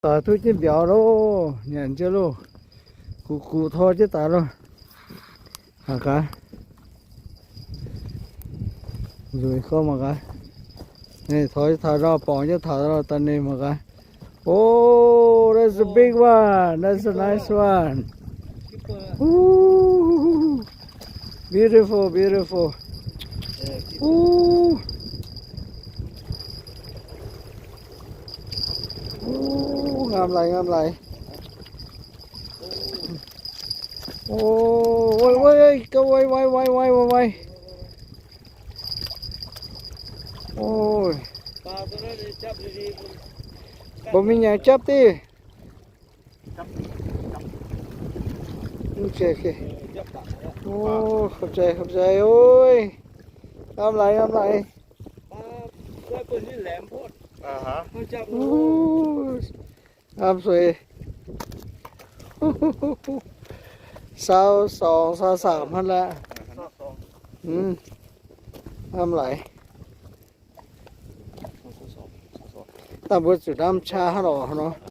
Daaih duqv jienv mbiauz loh, nyanc jienv loh, gux gux tor jienv daaih loh. Mangc gaax, nzueic gorngv mangc gaax. Tor jienv taux nor, borngz jienv taux nor, daaih ninh mangc gaax. Oh, that's a big one. That's a nice one. Ooh, beautiful, beautiful. Ooh. Ooh, ngam laic, ngam laic. Ooh, wei, wei, wei, go wei, wei, wei, wei, wei, wei. Ôi. Mbuo mingh nyanc japv div. Ôi, khopv jai, khopv jai ôi. Ngam laic, ngam laic. Ngam sueix. Sau sorngx sau saamc hnangv la'h. Ngam laic. Dangh mbuo zuqc hnamv qaqv hnangv lorqc nor.